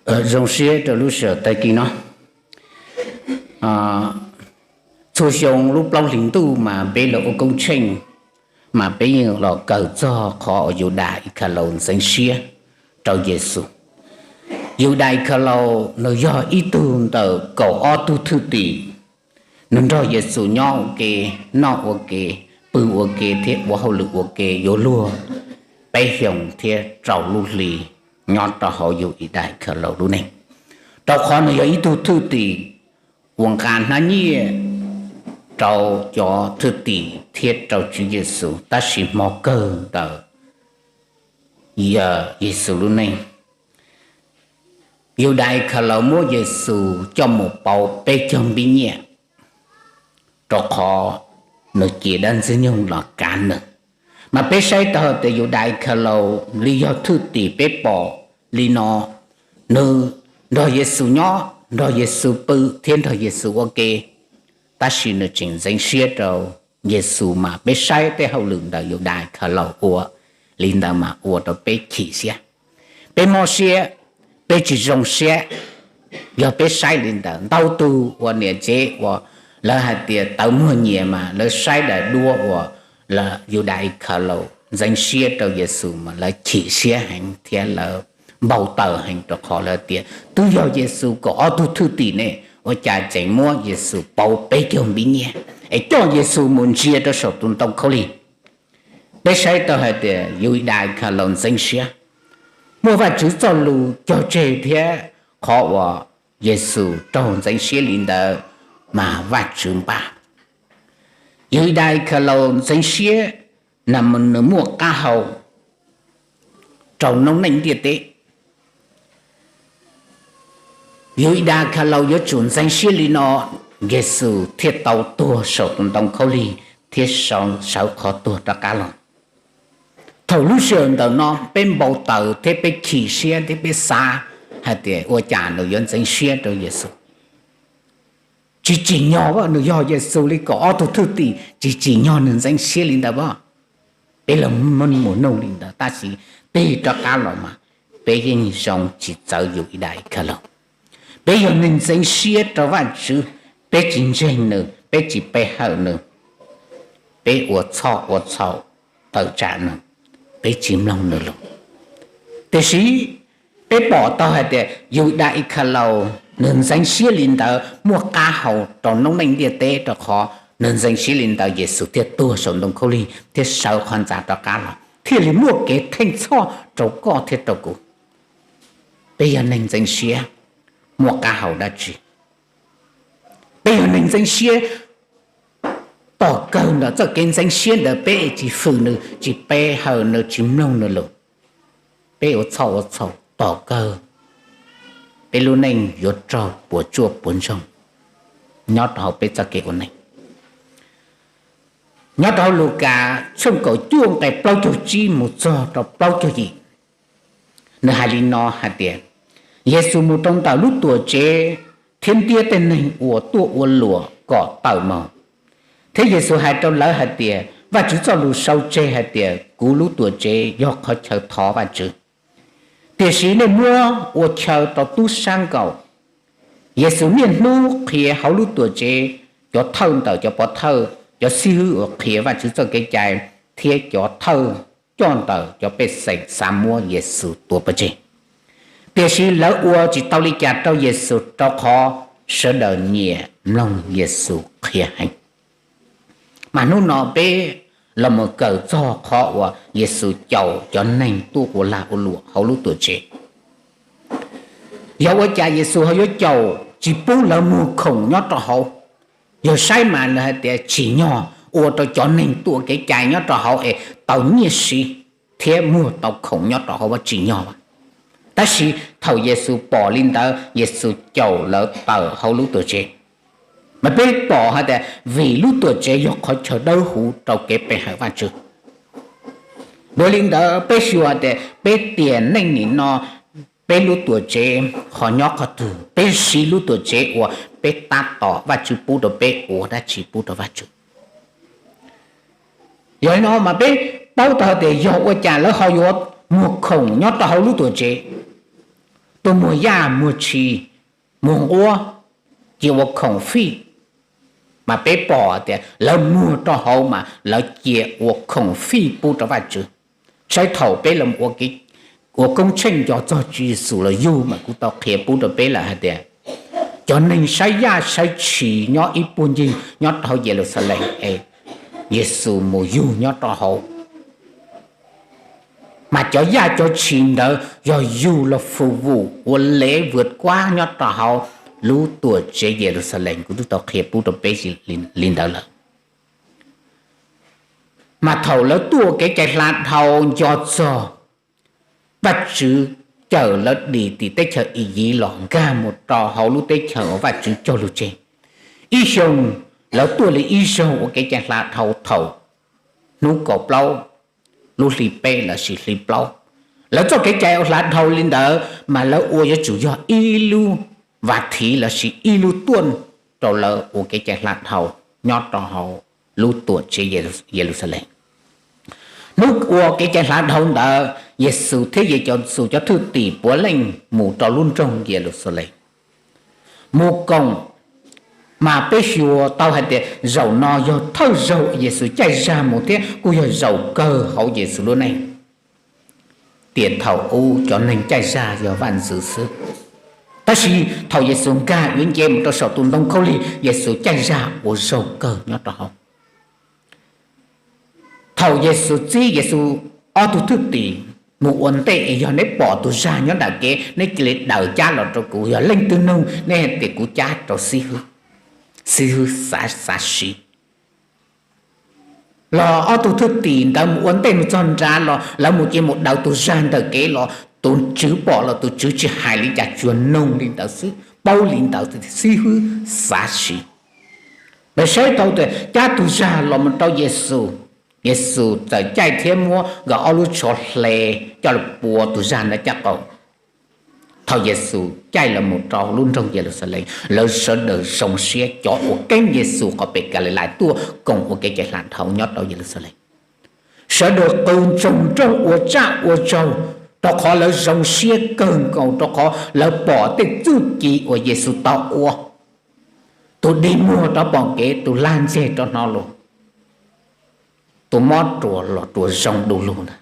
Zoo siab rau lub sij hawm tag kis no, txhua xyoo lub plaub hlis ntuj mas peb los ua koob tsheej, mas peb yeej los kawm txog qhov uas Yudas Ikhalaus ntxeev siab rau Yexus. Yudas Ikhalaus nws yog ib tug ntawm kaum ob tug thwj tim, nws nrog Yexus nyob ua ke, noj ua ke, pw ua ke thiab ua hauj lwm ua ke yuav luag peb xyoos thiab rau lub hli nyob rau hauv Yudas Ikhalaus lub neej, rau qhov nws yog ib tug thwj tim uas nqa hnab nyiaj rau cov thwj tim thiab rau Tswv Yexus, tab sis hmo kawg ntawm Yexus lub neej, Yudas Ikhalaus muab Yexus coj mus pauv peb caug npib nyiaj, rau qhov nws cia dab ntxwg nyoog los kav nws. Mas peb saib tau hais tias Yudas Ikhalaus li yog thwj tim peb pom li no, nws nrog Yexus nyob, nrog Yexus pw thiab nrog Yexus ua ke, tab sis nws tseem ntxeev siab rau Yexus. Mas peb saib tej hauj lwm ntawm Yudas Ikhalaus ua li ntawd mas ua rau peb chim siab, peb mob siab, peb tsis zoo siab. Yog peb saib li ntawd, ntau tug uas niam tsev uas lawv hais tias tawv muag nyias mas lawv saib daim duab uas Yudas Ikhalaus ntxeev siab rau Yexus mas lawv chim siab heev thiab lawv npau taws heev, rau qhov lawv tias twb yog Yexus kaum ob tug thwj tim ne, ua cas tseem muab Yexus pauv peb caug npib nyiaj es coj Yexus mus ntsia rau saum tus ntoo khaub lig. Peb saib tau hais tias Yudas Ikhalaus ntxeev siab, muaj Vajtswv txoj lus cog tseg thiab qhov uas Yexus raug ntxeev siab li ntawd mas Vajtswv npaj. Yudas Ikhalaus ntxeev siab, nws muaj qab hau rau noob neej ntiaj teb. Yudas Ikhalaus yuav tsum ntxeev siab li no, Yexus thiaj tau tuag saum tus ntoo khaub lig thiab sawv qhov tuag rov qab los. Thaum lub sij hawm ntawm no peb npau taws thiab peb chim siab thiab peb xav hais tias ua cas nws yuav ntxeev siab rau Yexus. Tsis tsim nyog, nws yog Yexus li kaum ob tug thwj tim, tsis tsim nyog nws ntxeev siab li ntawd. Peb los mus nug li ntawd, tab sis tig rov qab los mas peb yeej zoo tsis txawv Yudas Ikhalaus. Peb yog neeg ntxeev siab rau Vajtswv, peb tsis ntseeg nws, peb tsis pe hawm nws, peb ua txhoj ua txhaum tawm tsam nws, peb tsis mloog nws lus. Tiam sis peb pom tau hais tias Yudas Ikhalaus nws ntxeev siab li ntawd muaj qab hau rau noob neej ntiaj teb, rau qhov nws ntxeev siab li ntawd Yexus thiaj tuag saum ntoo khaub lig thiab sawv qhov ntxa rov qab los, thiaj li muaj kev theej txhoj rau koj thiab rau kuv. Peb yog neeg ntxeev siab muaj qab hau dab tsi? Peb yog neeg ntxeev siab, tom kawg ntawm txoj kev ntxeev siab ntawd peb tsis hwm nws, tsis pe hawm nws, tsis mloog nws lus, peb ua txhoj ua txhaum tom kawg, peb lub neej yuav raug puas tsuaj puas ntsoog nyob rau hauv peb txoj kev ua neej. Nyob rau hauv Lukas tshooj kaum cuaj nqe plaub caug tsib mus txog rau plaub caug yim, nws hais li no hais tias, Yexus mus rau ntawm lub tuam tsev thiab ntiab tej neeg uas tuaj ua luam kom tawm mus. Thiab Yexus hais rau lawv hais tias, Vajtswv txoj lus sau tseg hais tias, Kuv lub tuam tsev yog qhov chaw thov Vajtswv, tiam sis nej muab ua chaw rau tub sab nkaum. Yexus niaj hnub qhia hauv lub tuam tsev, cov thawj ntawm cov pov thawj, cov xib hwb uas qhia Vajtswv txoj kev cai, thiab cov thawj coj ntawm cov pej xeem xav muab Yexus tua pov tseg. Tiam sis lawv ua tsis tau li cas rau Yexus, rau qhov sawv daws nyiam mloog Yexus qhia heev. Mas hnub no peb los mus kawm txog qhov uas Yexus caum cov neeg tuaj ua lag ua luam hauv lub tuam tsev. Yog ua cas Yexus ho yuav caum tsis pub lawv muag khoom nyob rau hauv? Yog saib mas nws hais tias tsim nyog ua rau cov neeg tuaj kev cai nyob rau hauv es tau nyiaj siv thiab muag tau khoom nyob rau hauv, tsim nyog. Tab sis thaum Yexus pom li ntawd, Yexus caum lawv tawm hauv lub tuam tsev. Mas peb pom hais tias vim lub tuam tsev yog qhov chaw dawb huv rau kev pe hawm Vajtswv. Dua li ntawd peb xyuas tias peb tiam neej nim no peb lub tuam tsev ho nyob qhov twg, peb siv lub tuam tsev uas peb tab tom Vajtswv pub rau peb ua dab tsi pub rau Vajtswv? Yog li no mas peb paub tau tias yog ua cas lawv ho yuav muag khoom nyob rau hauv lub tuam tsev. tuaj muag yaj muag tshis, muag nquab, cia ua khoom fij. Mas peb pom tias lawv muag rau hauv mas lawv cia ua khoom fij pub rau Vajtswv. Saib thaum peb los ua koob tsheej nco txog Tswv Yexus los yug mas kuv tau qhia pub rau peb lawm hais tias cov neeg saib yaj saib tshis nyob ib puag ncig nyob rau hauv Yeluxalees es Yexus mus yug nyob rau hauv. Mas cov yaj cov tshis ntawd yog yug los fus vum ua lev vwm kuab nyob rau hauv lub tuam tsev Yeluxalees, kuv twb tau qhia pub rau peb li ntawd lawm. Mas thaum lawv tuaj ua kev cai hla dhau nco txog Vajtswv cawm lawv dim tim teb chaws Iziv los nkag mus rau hauv lub teb chaws uas Vajtswv cog lus tseg. Ib xyoo lawv tuaj li ib zaug ua kev cai hla dhau thaum hnub kaum plaub lub hli peb lossis hli plaub. Lawv txoj kev cai ua hla dhau li ntawd mas lawv ua yuav tsum yog ib lub vas thiv lossis ib lub tuaj rau lawv ua kev cai hla dhau nyob rau hauv lub tuam tsev Yeluxalees. Hnub ua kev cai hla dhau ntawd Yexus thiab Yexus cov thwj tim puav leej mus rau lub nroog Yeluxalees mus koom. Mas peb xyuas tau hais tias zaum no yog thawj zaug Yexus caij zag mus thiab kuj yog zaum kawg hauv Yexus lub neej. Tiam thaum ub cov neeg caij zag yog vaj ntxwv xwb, tab sis thaum Yexus nkag yuav nce mus rau saum tus ntoo khaub lig, Yexus caij zag ua zaug kawg nyob rau hauv. Thaum Yexus txib Yexus ob tug thwj tim mus ua ntej es yog neb pom tus zag nyob nram kev neb cia li daws cab los rau kuv, yog leej twg nug neb hais tias kuv cab rau xib hwb xav siv. Los ob tug thwj tim ntawd mus ua ntej mus txog nrad los lawv mus cia mus daws tus zag ntawm kev los tus tswv pom los tus tswv tsis hais li cas, tsuas nug li ntawd xwb, paub li ntawd xwb, xib hwb xav siv. Mas saib tau tias cab tus zag los mus rau Yexus, Yexus txawm caij thiab muab nkawd ob lub tsho hle coj los pua tus zag ntawd caj qaum. Thaum Yexus caij los mus rau lub nroog Yeluxalees, lawv sawv daws zoo siab, cov uas keeb Yexus qhov pem Kalilais tuaj koom ua kev cai hla dhau nyob rau Yeluxalees. Sawv daws qw ntsoog nrooj ua tsaj ua tsaug, rau qhov lawv zoo siab kawg nkaus rau qhov lawv pom tej txuj ci uas Yexus tau ua. Tus dig muag rov pom kev, tus lag ntseg rov hnov lus, tus mob ruas los ruas zoo du lug ntag.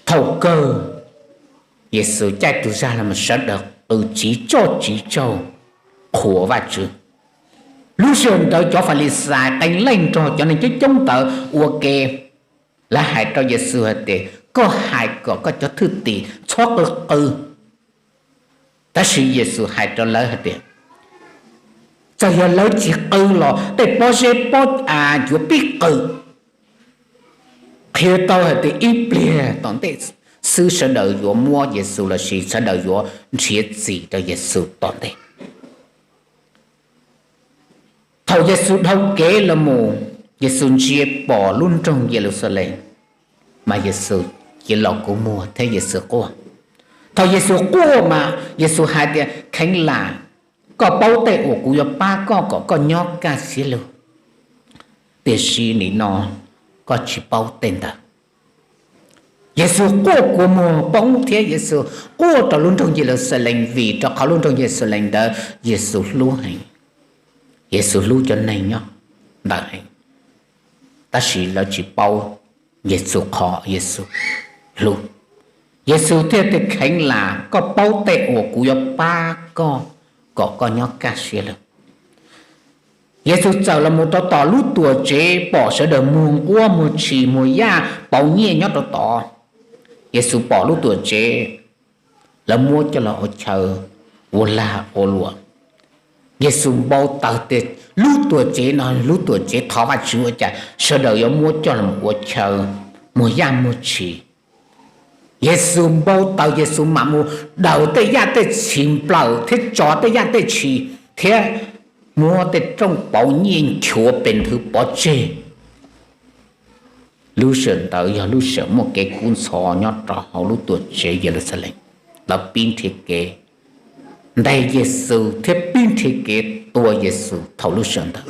Thaum kawg Yexus caij tus zag los sawv daws qw tsiv tsoj tsiv tsaug qhuas Vajtswv. Lub sij hawm ntawd cov Falixais qee leej nrog cov neeg coob coob ntawd ua ke, lawv hais rau Yexus hais tias, koj hais kom koj cov thwj tim txhob qw qw. Tab sis Yexus hais rau lawv hais tias, txawm yog lawv tsis qw los tej pob zeb pob av yuav pib qw, qhia tau hais tias ib pliag tom ntej xwb sawv daws yuav muab Yexus lossis sawv daws yuav nrhiav txim rau Yexus tom ntej. Thaum Yexus dhau kev los mus, Yexus ntsia pom lub nroog Yeluxalees, mas Yexus cia li kua muag thiab Yexus quaj. Thaum Yexus quaj mas Yexus hais tias, kheev lam, koj paub tej uas kuv yuav pab koj kom koj nyob kaj siab lug, tiam sis nim no koj tsis paub tej ntawd. Yexus quaj kua muag poob thiab Yexus quaj rau lub nroog Yeluxalees vim rau qhov lub nroog Yeluxalees ntawd Yexus hlub heev, Yexus hlub cov neeg nyob ntawd heev, tab sis lawv tsis paub Yexus qhov Yexus hlub. Yexus thiaj tias, kheev lam, koj paub tej uas kuv yuav pab koj kom koj nyob kaj siab lug. Yexus txawm los mus rau tom lub tuam tsev pom sawv daws muag nquab muag tshis muag yaj pauv nyiaj nyob rau tod. Yexus pom lub tuam tsev lawv muab coj los ua chaw ua lag ua luam. Yexus npau taws tias lub tuam tsev no lub tuam tsev thov Vajtswv ua cas sawv daws yuav muab coj los ua chaw muag yaj muag tshis. Yexus npau taws, Yexus mam mus daws tej yaj tej tshis nplawm thiab tso tej yaj tej tshis thiab muab tej rooj pauv nyiaj nchuav pes nthwv pov tseg. Lub sij hawm ntawd yog lub sij hawm muaj kev kub ntxhov nyob rau hauv lub tuam tsev Yeluxalees. Lawv pib nrhiav kev ntes Yexus thiab pib nrhiav kev tua Yexus thaum lub sij hawm ntawd.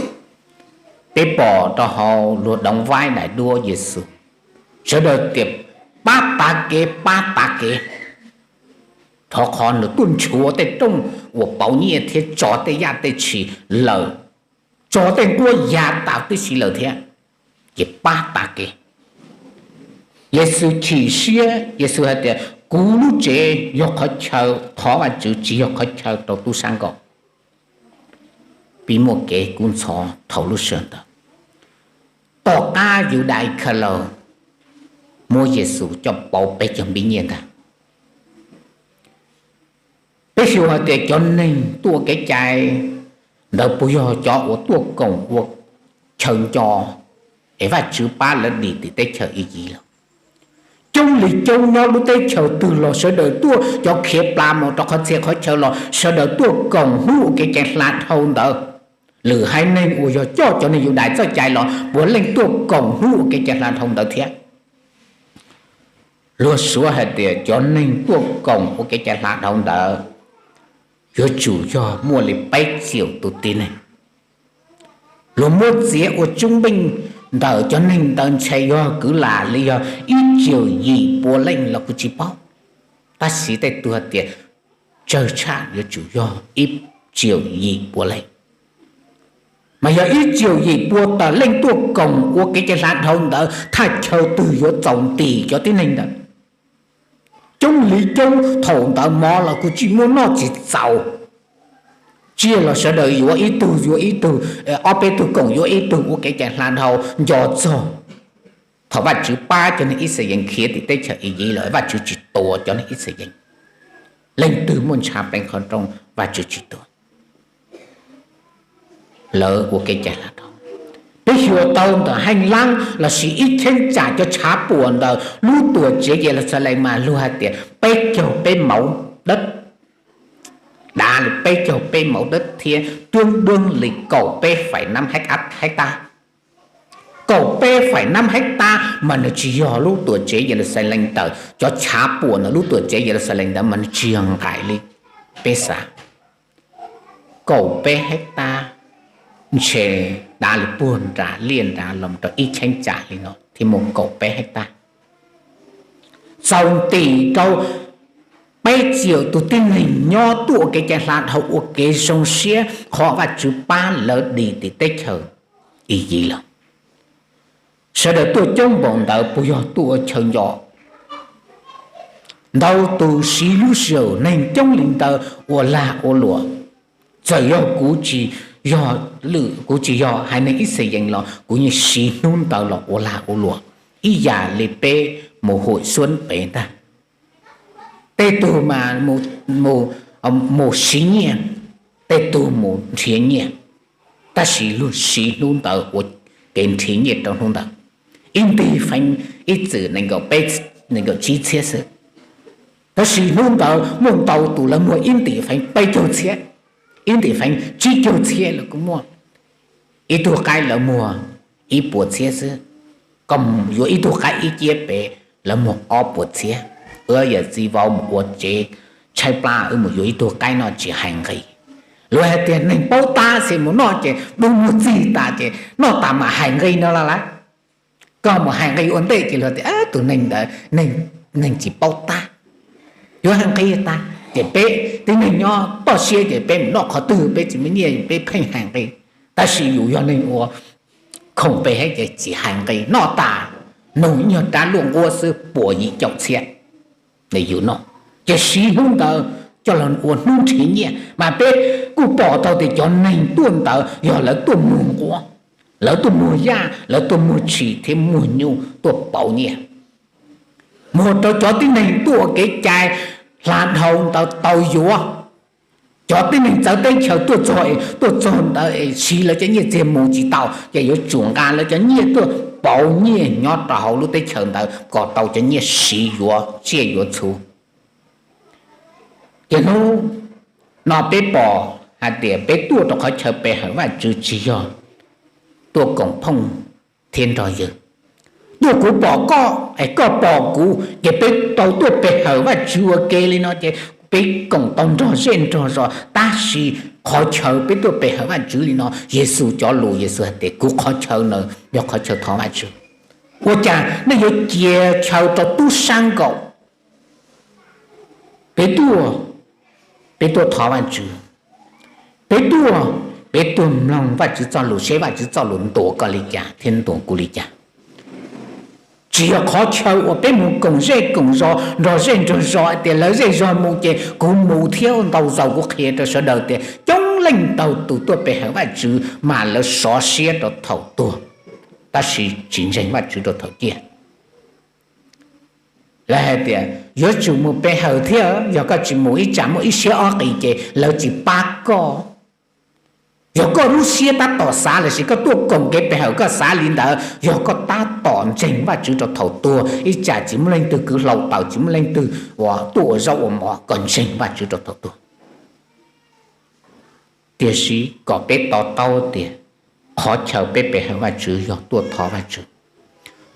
Peb pom rau hauv luag doov vaib daim duab Yexus, sawv daws tias, pab tav kev, pab tav kev. Rov qhov nws tuaj nchuav tej rooj uas pauv nyiaj thiab tso tej yaj tej tshis lawm, tso tej nquab ya tas tib si lawm thiab, ces pab tas kev. Yexus chim siab, Yexus hais tias, kuv lub tsev yog qhov chaw thov Vajtswv, tsis yog qhov chaw rau tub sab nkaum. Pib muaj kev kub ntxhov thaum lub sij hawm ntawd. Tom qab Yudais Khalas muab Yexus coj pauv peb cov npib nyiaj ntag. Peb xyuas hais tias cov neeg tuaj kev cai ntawd puas yog cov uas tuaj koom ua chaw nco es Vajtswv pab lawv dim tim teb chaws Iziv los? Coob li coob, nyob lub teb chaws twg los sawv daws tuaj, cov khiav plas mus rau qhov txhia qhov chaw los sawv daws tuaj koom hnub ua kev cai hla dhau ntawd. Lwm haiv neeg uas yog coj cov neeg Yudais txoj cai los puav leej tuaj koom hnub ua kev cai hla dhau ntawd thiab. Luag suav hais tias cov neeg tuaj koom ua kev cai hla dhau ntawd yuav tsum yog muaj li peb txhiab tus tib neeg. Luag muab txiav ua tsoob npeej ntawm cov neeg ntawd ntshe yog kwv lam li yog ib txhiab yim pua leej los kuv tsis paub, tab sis tej tug hais tias tsawg tshaj yuav tsum yog ib txhiab yim pua leej. Mas yog ib txhiab yim pua tawm leej tuaj koom ua kev cai hla dhau ntawd, thaj chaw twg yuav txaus ntim cov tib neeg ntawd? Coob li coob, thaum ntawd mov los kuj tsis muaj, noj tsis txaus, tsiaj los sawv daws yuav ib tug yuav ib tug, ob peb tug koom yuav ib tug ua kev cai hla dhau nco txog thaum Vajtswv pab cov neeg Yixalayees khiav tim teb chaws Iziv lawm, Vajtswv tsis tua cov neeg Yixalayees. Leej twg muaj ntshav peev qhov rooj, Vajtswv tsis tua. Lawv ua kev cai hla dhau. Peb xyuas tau ntawm heej laab lossis ib cheeb tsam cov tshav puam ntawm lub tuam tsev Yeluxalees mas luag hais tias peb caug peb mauv dawb, dav li peb caug peb mauv dawb thiab dub dub li kaum peb faim nab hab tab. Kaum peb faim nab hab tab mas nws tsis yog lub tuam tsev Yeluxalees ntawm cov tshav puam ntawm lub tuam tsev Yeluxalees ntawd mas nws tsis yog nqaim li peb xav. Kaum peb hab tab ntshe dav li puag nram liaj nram los rau ib cheeb tsam li no thiaj muaj kaum peb hab tab. Txaus ntim rau peb txhiab tus tib neeg nyob tuaj ua kev cai hla dhau ua kev zoo siab qhov Vajtswv pab lawv dim tim teb chaws Iziv lawm. Sawv daws tuaj coob npaum ntawd puas yog tuaj ua chaw nco? Ntau tus siv lub sij hawm neeg coob li ntawd ua lag ua luam. Txawm yog kuv tsis yog lwm, kuv tsis yog haiv neeg Yixalayees los kuv yeej siv hnub ntawd los ua lag ua luam ib yam li peb mus hum xuab pem ntag. Tej tug mas mus siv nyiaj, tej tug mus nrhiav nyiaj, tab sis luag siv hnub ntawd ua kev nrhiav nyiaj rau hnub ntawd. Ib ntim feem ib txwm nees nkaum tsib txhiab xwb, tab sis hnub ntawd muaj ntau tus lawv muag ib ntim feem peb caug txhiab, ib ntim feem tsib caug txhiab los kuj muaj. Ib tug qaib lawv muag ib puas txhiab xwb, koj yuav ib tug qaib ib ciab pem lawv muag ob puas txhiab. Wb yawm txiv vauv mus ua tsev tshaib plab wb mus yuav ib tug qaib noj tsis hais nqi. Luag hais tias neeg paub tab xwb mus noj ces dub muag txig tas ces noj tas mam hais nqi no los lawm. Koj mus hais nqi ua ntej ces luag tias tus neeg ntawd neeg tsis paub tab, yuav hais nqi tas ces peb tib neeg nyob toj siab ces peb mus noj qhov twg peb tsis muaj nyiaj peb pheej hais nqi. Tab sis yus yog neeg ua khoom pe hab ces tsis hais nqi, noj tas nug nyuag rab luaj nquab xwb puas yim caum txhiab. Yus noj ces siv hnub ntawd coj los ua hnub nrhiav nyiaj, mas peb kuj pom tau tias cov neeg tuaj ntawd yog lawv tuaj muag nquab, lawv tuaj muag yaj, lawv tuaj muag tshis thiab muag nyuj tuaj pauv nyiaj. Muag rau cov tib neeg tuaj ua kev cai hla dhau ntawd tau yuav. Cov tib neeg txawv teb chaws tuaj txog, tuaj txog ntawd es siv lawv cov nyiaj txiag mus tsis tau, ces yuav tsum nqa lawv cov nyiaj tuaj pauv nyiaj nyob rau hauv lub teb chaws ntawd kom tau cov nyiaj siv yuav tsiaj yuav txhu. Ces hnub no peb pom hais tias peb tuaj rau qhov chaw pe hawm Vajtswv tsis yog tuaj koom phooj thiab nrog ywg. Tuaj kuv pom koj es koj pom kuv ces peb tau tuaj pe hawm Vajtswv ua ke li no ces peb koom tau nrog zej nrog zos. Tab sis qhov chaw peb tuaj pe hawm Vajtswv li no, Yexus cov lus, Yexus hais tias kuv qhov chaw no yog qhov chaw thov Vajtswv. Ua cas nej yuav cia chaw rau tub sab nkaum? Peb tuaj, peb tuaj thov Vajtswv, peb tuaj, peb tuaj mloog Vajtswv txoj lus seb Vajtswv txoj lus ntuas koj li cas thiab ntuas kuv li cas. Tsis yog qhov chaw uas peb mus koom zej koom zos, nrog zej nrog zos tias lawv zej zog mus ces kuv mus thiab ntau zaus kuv qhia rau sawv daws tias coob leej ntau tus tuaj pe hawm Vajtswv mas lawv sov siab rau thaum tuag, tab sis tsis ntseeg Vajtswv rau thaum ciaj. Lawv hais tias yuav tsum mus pe hawm thiab, yog koj tsis mus ib tsam muaj ib siab ob qis ces lawv tsis pab koj. Yog koj lub siab tab tom xav lossis koj tuaj koom kev pe hawm koj xav li ntawd, yog koj tab tom ntseeg Vajtswv rau thaum tuag, ib tsam tsis muaj leej twg kwv hlau taws, tsis muaj leej twg uas tuaj ua zaub ua mov, koj ntseeg Vajtswv rau thaum tuag. Tiam sis kom peb to taub tias qhov chaw peb pe hawm Vajtswv yog tuaj thov Vajtswv,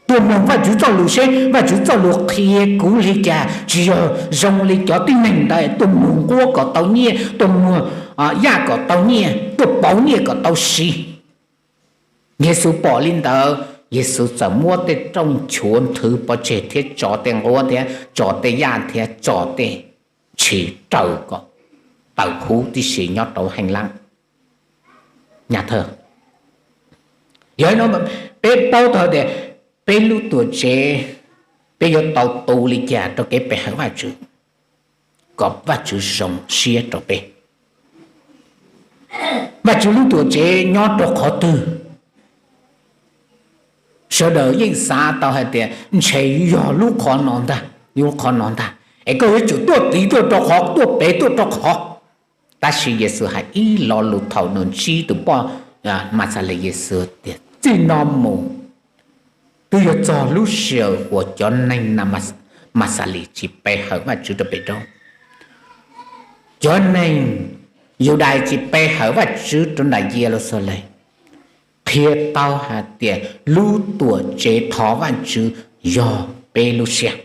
tuaj mloog Vajtswv txoj lus seb Vajtswv txoj lus qhia kuv li cas, tsis yog zoo li cov tib neeg ntawd tuaj mloog nquab kom tau nyiaj, tuaj mloog yaj kom tau nyiaj, tuaj pauv nyiaj kom tau siv. Yexus pom li ntawd, Yexus txawm muab tej rooj chuav nthwv pov tseg thiab tso tej nquab thiab tso tej yaj thiab tso tej tshis raws kom tawm huv tib si nyob rau heej lab nyab thawj. Yog no peb paub tau tias peb lub tuam tsev, peb yuav tau tu li cas rau kev pe hawm Vajtswv, kom Vajtswv zoo siab rau peb. Vajtswv lub tuam tsev nyob rau qhov twg? Sawv daws yeej xav tau hais tias ntshe yog lub qhov no ntag, lub qhov no ntag, es koj yuav tsum tuaj tiv tuaj rau qhov, tuaj pem tuaj rau qhov. Tab sis Yexus hais ib lo lus thaum nws ntsib tus poj Maxales, Yexus tias txij no mus twb yuav txog lub sij hawm uas cov neeg Maxales tsis pe hawm Vajtswv rau pem roob, cov neeg Yudais tsis pe hawm Vajtswv rau nram Yeluxalees, qhia tau hais tias lub tuam tsev thov Vajtswv yog peb lub siab.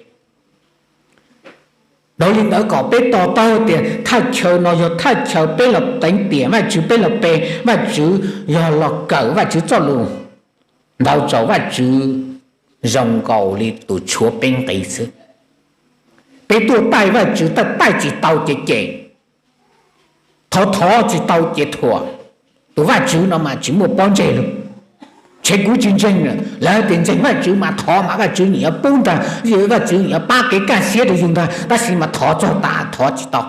Dhau li ntawd kom peb to taub tias thaj chaw no yog thaj chaw peb los teev tiam Vajtswv, peb los pe Vajtswv, yog los kawm Vajtswv txoj lus, ntau zaus Vajtswv zoo nkaus li tus tshuav peb nqi xwb. Peb tuaj taij Vajtswv, taij taij tsis tau ces cem, thov thov tsis tau ces thuam. Tus Vajtswv no mas tsis muaj pob ntseg li. Ntshe kuv tsis ntseeg lawm, lawv tias ntseeg Vajtswv mas thov mas Vajtswv nyiam yuav pub ntag, Vajtswv nyiam yuav pab kev kaj siab rau yus ntag, tab sis mas thov txog tas thov tsis tau.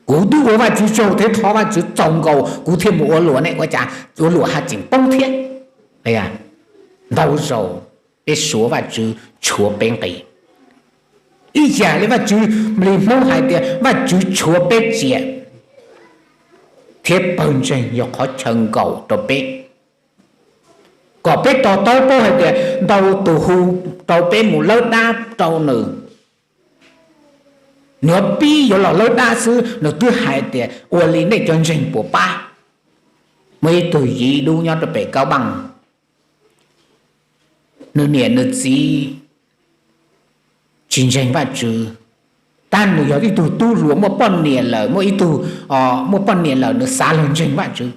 Kuv twb ua Vajtswv tsaug thiab thov Vajtswv txaus nkaus kuv thiaj mus ua luam ne, ua cas ua luam haj tseem poob thiab. Ntau zaus peb suav Vajtswv tshuav peb nqi. Ib yam li Vajtswv, li Hmoob hais tias Vajtswv tshuav peb tsiaj thiab pawg ntseeg yog qhov chaw nkaum rau peb, kom peb to taub paub hais tias ntau tus hu rau peb mus lawb dab rau nws, nws pib yuav los lawb dab xwb nws twb hais tias ua li nej cov ntseeg puas pab. Muaj ib tug yiv dub nyob rau pem Kaub Npaaj, nws niam nws txiv tsis ntseeg Vajtswv, tab nws yog ib tug tub hluas muaj poj niam lawm, muaj ib tug muaj poj niam lawm nws xav los ntseeg Vajtswv.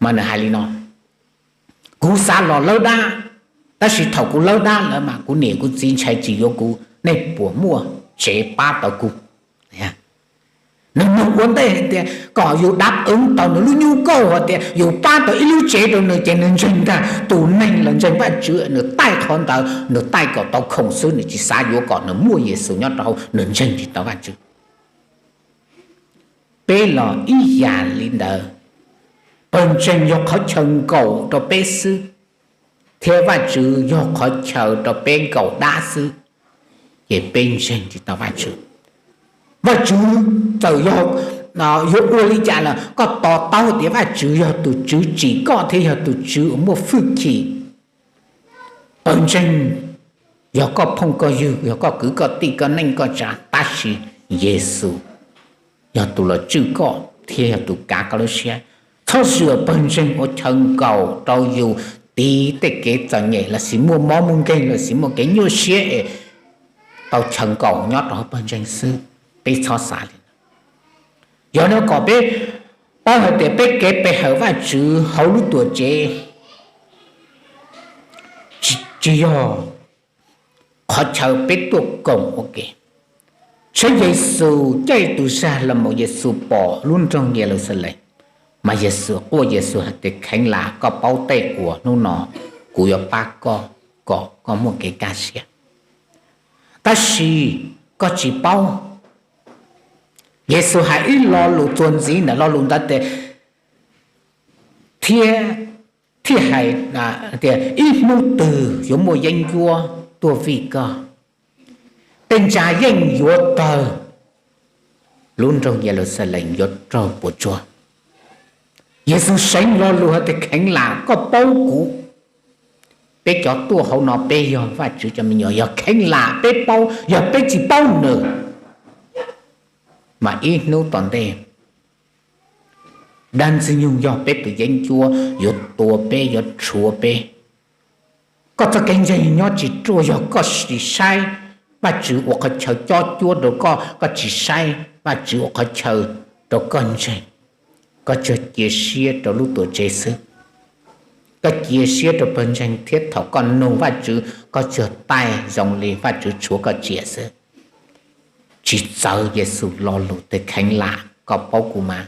Mas nws hais li no, kuv xav los lawb dab, tab sis thaum kuv lawb dab lawm mas kuv niam kuv txiv ntshai tsis yuav kuv, nej puas muaj tsev pab tau kuv? Nws nug ua ntej hais tias kom yus dab eev tau nws lub nyuj kauj hais tias yus pab tau ib lub tsev rau nws ces nws ntseeg ntag. Tus neeg los ntseeg Vajtswv nws taij qhov ntawd, nws taij kom tau khoom xwb, nws tsis xav yuav kom nws muaj Yexus nyob rau hauv, nws ntseeg tsis tau Vajtswv. Peb los ib yam li ntawd, pawg ntseeg yog qhov chaw nkaum rau peb xwb, thiab Vajtswv yog qhov chaw rau peb nkaum dab xwb, ces peb ntseeg tsis tau Vajtswv. Vajtswv txawm yog yuav ua li cas los koj to taub tias Vajtswv yog tus Tswv tsim koj thiab yog tus Tswv uas muaj hwj chim. Pawg ntseeg yog koj phooj koj ywg, yog koj kwv koj tij, koj neej koj tsa, tab sis Yexus yog tus los tswj koj thiab yog tus kav koj lub siab. Txhob xyaum pawg ntseeg ua chaw nkaum rau yus tiv tej kev txom nyem lossis muaj mob muaj nkeeg lossis muaj kev nyuaj siab es tau chaw nkaum nyob rau hauv pawg ntseeg xwb. Peb txhob xav li ntawd. Yog no kom peb paub hais tias peb kev pe hawm Vajtswv hauv lub tuam tsev tsis yog qhov chaw peb tuaj koom ua ke, Tsheb Yexus caij tus zag los mus, Yexus pom lub nroog Yeluxalees, mas Yexus quaj, Yexus hais tias, Kheev lam, koj paub tej uas hnub no kuv yuav pab koj kom koj muaj kev kaj siab, tab sis koj tsis paub. Yexus hais ib lo lus txuas ntxiv ntawm lo lus ntawd tias, thiab thiaj hais tias, ib hnub twg yuav muaj yeeb ncuab tuaj vij koj, tej ntsa yeej yuav tawg, lub nroog Yeluxalees yuav raug puas tsuaj. Yexus seev lo lus hais tias, Kheev lam, koj paub kuv. Peb cov tuaj hauv no peb yog Vajtswv cov me nyuam, yog kheev lam peb paub, yog peb tsis paub nws, mas ib hnub tom ntej dab Ntxwg Nyoog yog peb tus yeeb ncuab, yuav tua peb, yuav rhuav peb. Koj txoj kev ntseeg nyob tsis ruaj yog koj tsis saib Vajtswv ua qhov chaw cob cuab rau koj, koj tsis saib Vajtswv ua qhov chaw rau koj ntseeg. Koj tsuas cia siab rau lub tuam tsev xwb. Koj cia siab rau pawg ntseeg thiab thaum koj nug Vajtswv koj tsuas taij zoo li Vajtswv tshuav koj tsiam xwb. Tsis txawv Yexus lo lus tias, Kheev lam, koj paub kuv mas.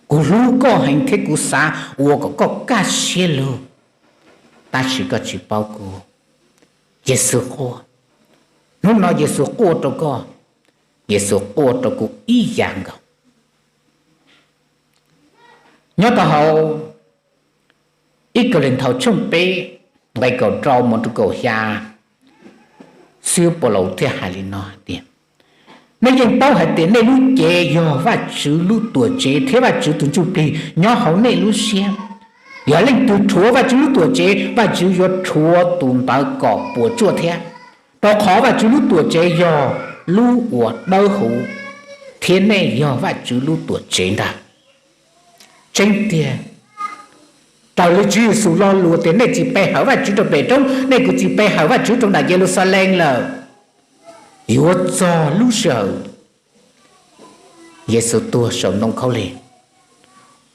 Kuv hlub koj heev thiab kuv xav ua kom koj kaj siab lug, tab sis koj tsis paub kuv. Yexus quaj. Hnub no Yexus quaj rau koj, Yexus quaj rau kuv ib yam nkaus. Nyob rau hauv ib Kauleethaus tshooj peb nqe kaum rau mus rau kaum xya, xib hwb Paulus thiaj hais li no hais tias, Nej yeej paub hais tias nej lub cev yog Vajtswv lub tuam tsev thiab Vajtswv tus Ntsujplig nyob hauv nej lub siab. Yog leej twg rhuav Vajtswv lub tuam tsev, Vajtswv yuav rhuav tus ntawd kom puas tsuaj thiab, rau qhov Vajtswv lub tuam tsev yog lub uas dawb huv, thiab nej yog Vajtswv lub tuam tsev ntag. Tseeb tiag, raws li Tswv Yexus lo lus tias, Nej tsis pe hawm Vajtswv rau pem roob, nej kuj tsis pe hawm Vajtswv rau nram Yeluxalees lawm. Yuav txog lub sij hawm Yexus tuag saum ntoo khaub lig,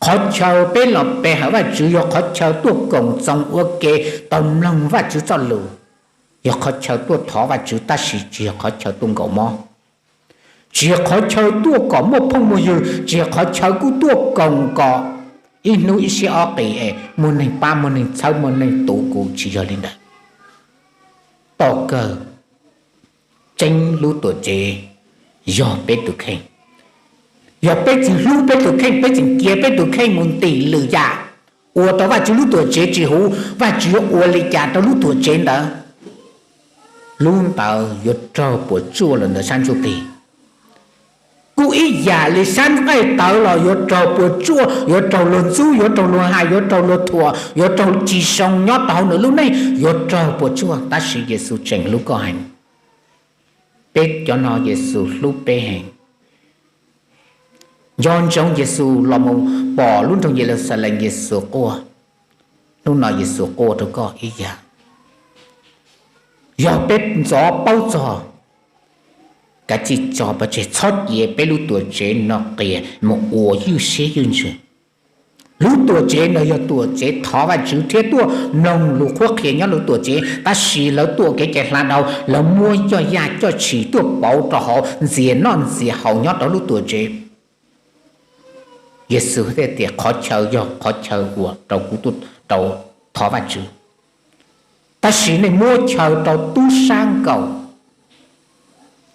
qhov chaw peb los pe hawm Vajtswv yog qhov chaw tuaj koom txoos ua ke, tau mloog Vajtswv txoj lus, yog qhov chaw tuaj thov Vajtswv tab sis tsis yog qhov chaw tuaj nkaum mob, tsis yog qhov chaw tuaj kom muaj phooj muaj ywg, tsis yog qhov chaw kuj tuaj koom kom ib hnub ib siab ob qis es muaj neeg pab muaj neeg txhawb muaj neeg tu kuv, tsis yog li ntawd. Tom kawg tseeb lub tuam tsev yog peb tus kheej. Yog peb tsis hlub peb tus kheej, peb tseem cia peb tus kheej mus ntim lwm yam, ua rau Vajtswv lub tuam tsev tsis huv, Vajtswv yuav ua li cas rau lub tuam tsev ntawd? Lub ntawd yuav raug puas tsuaj lawm ntawm sab ntsuj plig. Kuj ib yam li sab nqaij tawv los yuav raug puas tsuaj, yuav raug luag ntxub, yuav raug luag hais, yuav raug luag thuam, yuav raug tsis zoo nyob rau hauv nws lub neej, yuav raug puas tsuaj, tab sis Yexus tseem hlub koj heev. Peb cov no Yexus hlub peb heev. Nco ntsoov Yexus los mus pom lub nroog Yeluxalees, Yexus quaj. Hnub no Yexus quaj rau koj ib yam. Yog peb ntxov paub txog, kav tsij tso pov tseg, txhob cia peb lub tuam tsev no qias mus ua ywj siab ywj ntsws. Lub tuam tsev no yog tuam tsev thov Vajtswv thiab tuaj mloog lus qhuab qhia nyob lub tuam tsev, tab sis lawv tuaj kev cai hla dhau, lawv muab coj yaj coj tshis tuaj pauv rau hauv, ntxias noj ntxias haus nyob rau lub tuam tsev. Yexus thiaj tias qhov chaw yog qhov chaw uas rau kuv tuaj rau thov Vajtswv, tab sis nej muab chaw rau tub sab nkaus.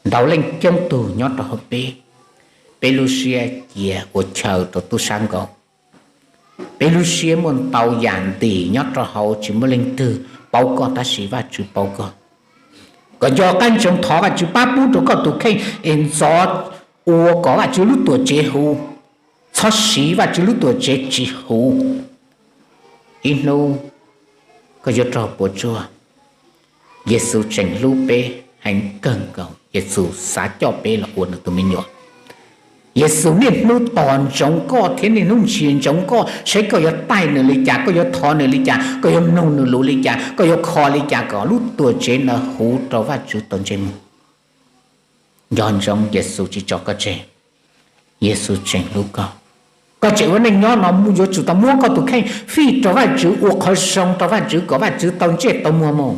Ntau leej coob tug nyob rau hauv peb, peb lub siab cia ua chaw rau tub sab nkaus. Peb lub siab muaj ntau yam ntim nyob rau hauv, tsis muaj leej twg paub koj tab sis Vajtswv paub koj. Kom nco qab ntsoov thov Vajtswv pab pub rau koj tus kheej es ntxov ua kom Vajtswv lub tuam tsev huv. Txhob siv Vajtswv lub tuam tsev tsis huv. Ib hnub koj yuav raug puas tsuaj. Yexus tseem hlub peb heev kawg nkaus, Yexus xav coj peb los ua nws tus me nyuam. Yexus niaj hnub tos ntsoov koj thiab niaj hnub ntsia ntsoov koj, saib koj yuav taij nws li cas, koj yuav thov nws li cas, koj yuav mloog nws lus li cas, koj yuav kho li cas kom lub tuam tsev ntawd huv rau Vajtswv tau ntsej muag. Nco ntsoov Yexus tsis tso koj tseg. Yexus tseem hlub koj. Koj tseem ua neej nyob no yuav tsum tau muab koj tus kheej fij rau Vajtswv, ua qhov zoo rau Vajtswv kom Vajtswv tau ntsej tau muag mus.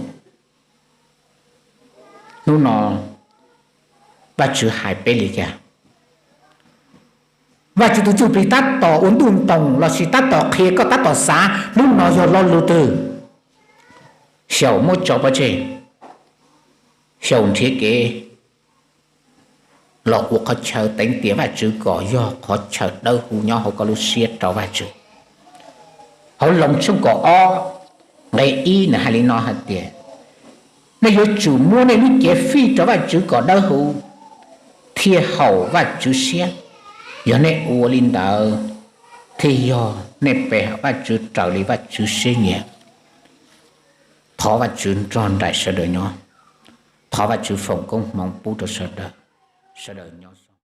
Hnub no Vajtswv hais peb li cas? Vajtswv tus Ntsuj Plig tab tom ua ntuj ntoos lossis tab tom qhia koj tab tom xav hnub no yog lo lus twg. Xyaum muab tso pov tseg, xyaum nrhiav kev los ua qhov chaw teev tiam Vajtswv kom yog qhov chaw dawb huv nyob hauv koj lub siab rau Vajtswv. Hauv Loos tshooj kaum ob nqe ib nws hais li no hais tias, nej yuav tsum muab nej lub cev fij rau Vajtswv kom dawb huv thiaj haum Vajtswv siab. Yog nej ua li ntawd thiaj yog nej pe Vajtswv raws li Vajtswv siab nyiam. Thov Vajtswv nrog nraim sawv daws nyob. Thov Vajtswv foom koob hmoov pub rau sawv daws, sawv daws nyob